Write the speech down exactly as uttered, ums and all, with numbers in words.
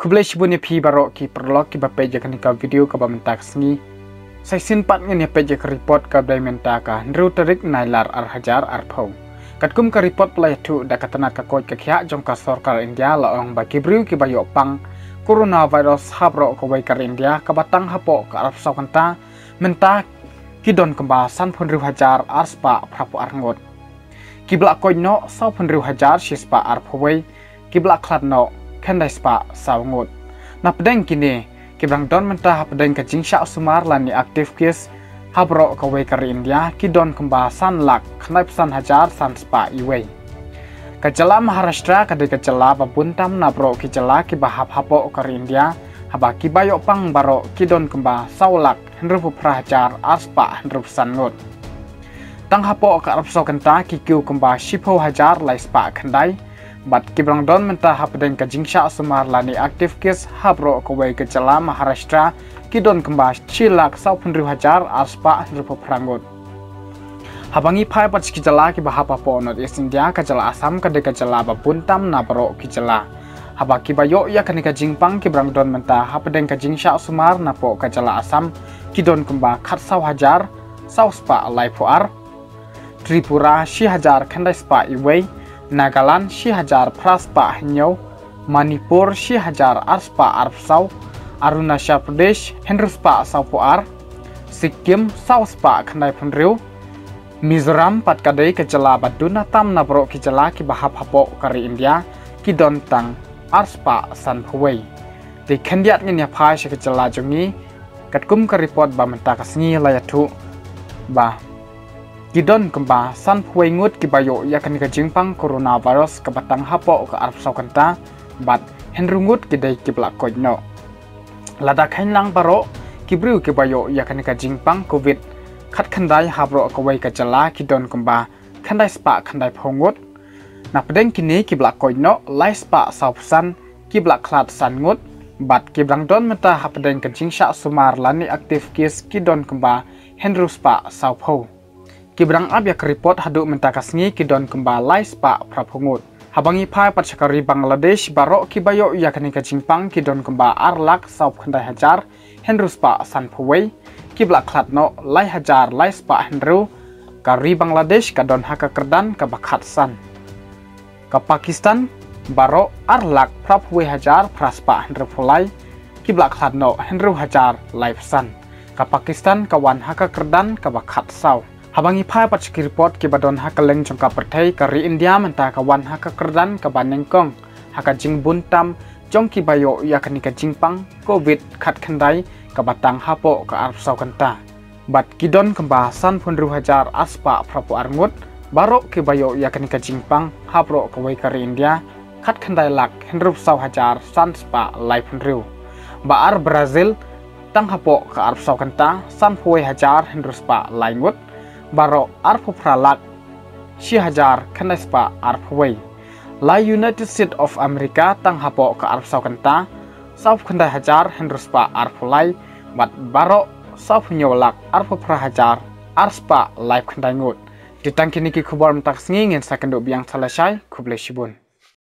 Khublei shibun ïa phi baroh ki paralok kiba peit ïa kane ka video kaba mynta ka sngi. Sa shisien pat ngin ïa peit ïa ka report kaba dei mynta ka hynriew tarik Nailar ar hajar arphew. Katkum ka report ba la ïathuh da ka tnat ka koit ka khiah jong ka sorkar India la ong ba ki briew kiba ïoh pang coronavirus ha baroh kawei ka ri India kaba tang hapoh ka arphew saw kynta mynta ki don kumba sanphew hynriew hajar ar spah phraphew ar ngut. Kiba la koit noh sawphew hynriew hajar shi spah arphew wei, kiba la khlad noh khyndai spah saw ngut. Na pdeng kine, kiba dang don mynta hapdeng ka jingshah sumar lane active case ha baroh kawei ka ri India ki don kumba san lak khyndaiphew san hajar san spah iwei. Ka jylla Maharashtra ka dei ka jylla ba bun tam na baroh ki jylla kiba hap hapoh ka ri India, haba kiba ïoh pang baroh ki don kumba saw lak hynriewphew phra hajar ar spah hynriewphew san ngut. Tang hapoh ka arphew saw kynta ki kiew kumba shiphew hajar lai spah khyndai. Bad kiba dang don mynta hapdeng ka jingshah sumar lane active case ha baroh kawei ka jylla Maharashtra ki don kumba shi lak sawphew hynriew hajar ar spah hynriewphew phra ngut. Haba ngi phai pat sha ki jylla kiba hap hapoh North East India, ka jylla Assam ka dei ka jylla ba bun tam na baroh ki jylla. Haba kiba ïoh ïa kane ka jingpang kiba dang don mynta hapdeng ka jingshah sumar napoh ka jylla Assam ki don kumba khatsaw hajar saw spah laiphew ar, Tripura shi hajar khyndai spah iwei, Nagaland shi hajar phra spah hynñiew, Manipur shi hajar ar spah arphew saw, Arunachal Pradesh hynriew spah sawphew ar, Sikkim saw spah khyndaiphew hynriew. Mizoram pat ka dei ka jylla ba duna tam na baroh ki jylla kiba hap hapoh ka ri India ki don tang ar spah sanphew wei. Te khyndiat ngin ïa phai sha ka jylla jong ngi, katkum ka report ba mynta ka sngi la ïathuh ba ki don kumba sanphew wei ngut kiba ïoh ïa kane ka jingpang coronavirus kaba tang hapoh ka arphew saw kynta, bad hynriew ngut ki dei kiba la koit noh. Lada kheiñ lang baroh ki briew kiba ïoh ïa kane ka jingpang covid khatkhyndai ha baroh kawei ka jylla ki don kumba khyndai spah khyndaiphew ngut. Na pdeng kine kiba la koit noh lai spah sawphew san, kiba la khlad san ngut, bad kiba dang don mynta hapdeng ka jingshah sumar lane active case ki don kumba hynriew spah sawphew. Kiba dang ap ïa ka report haduh mynta ka sngi ki don kumba lai spah phraphew ngut. Haba ngi phai pat sha ka ri Bangladesh, baroh kiba ïoh ïa kane ka jingpang ki don kumba ar lak sawphew khyndai hajar hynriew spah sanphew wei, kiba la khlad noh lai hajar lai spah hynriew. Ka ri Bangladesh ka don ha ka kyrdan kaba khatsan. Ka Pakistan, baroh ar lak phraphew wei hajar phra spah hynriewphew lai, kiba la khlad noh hynriew hajar laiphew san. Ka Pakistan ka wan ha ka kyrdan kaba khatsaw. Haba ngi phai pat sha ki report kiba don ha kylleng jong ka pyrthei, ka ri India mynta ka wan ha ka kyrdan kaba nyngkong ha ka jingbun tam jong kiba ïoh ïa kane ka jingpang covid khatkhyndai kaba tang hapoh ka arphew saw kynta. Bad ki don kumba sanphew hynriew hajar ar spah phraphew ar ngut baroh kiba ïoh ïa kane ka jingpang ha baroh kawei ka ri India, khatkhyndai lak hynriewphew saw hajar san spah laiphew hynriew. Ba ar Brazil, tang hapoh ka arphew saw kynta, sanphew wei hajar hynriew spah lai ngut, baroh arphew phra lak shi hajar khyndai spah arphew wei. La United States of America, tang hapoh ka arphew saw kynta, sawphew khyndai hajar hynriew spah arphew lai, bad baroh sawphew hynñiew lak arphew phra hajar ar spah laiphew khyndai ngut. Te tang kine ki khubor mynta ka sngi, ngin sa kynduh biang sa lashai, khublei shibun.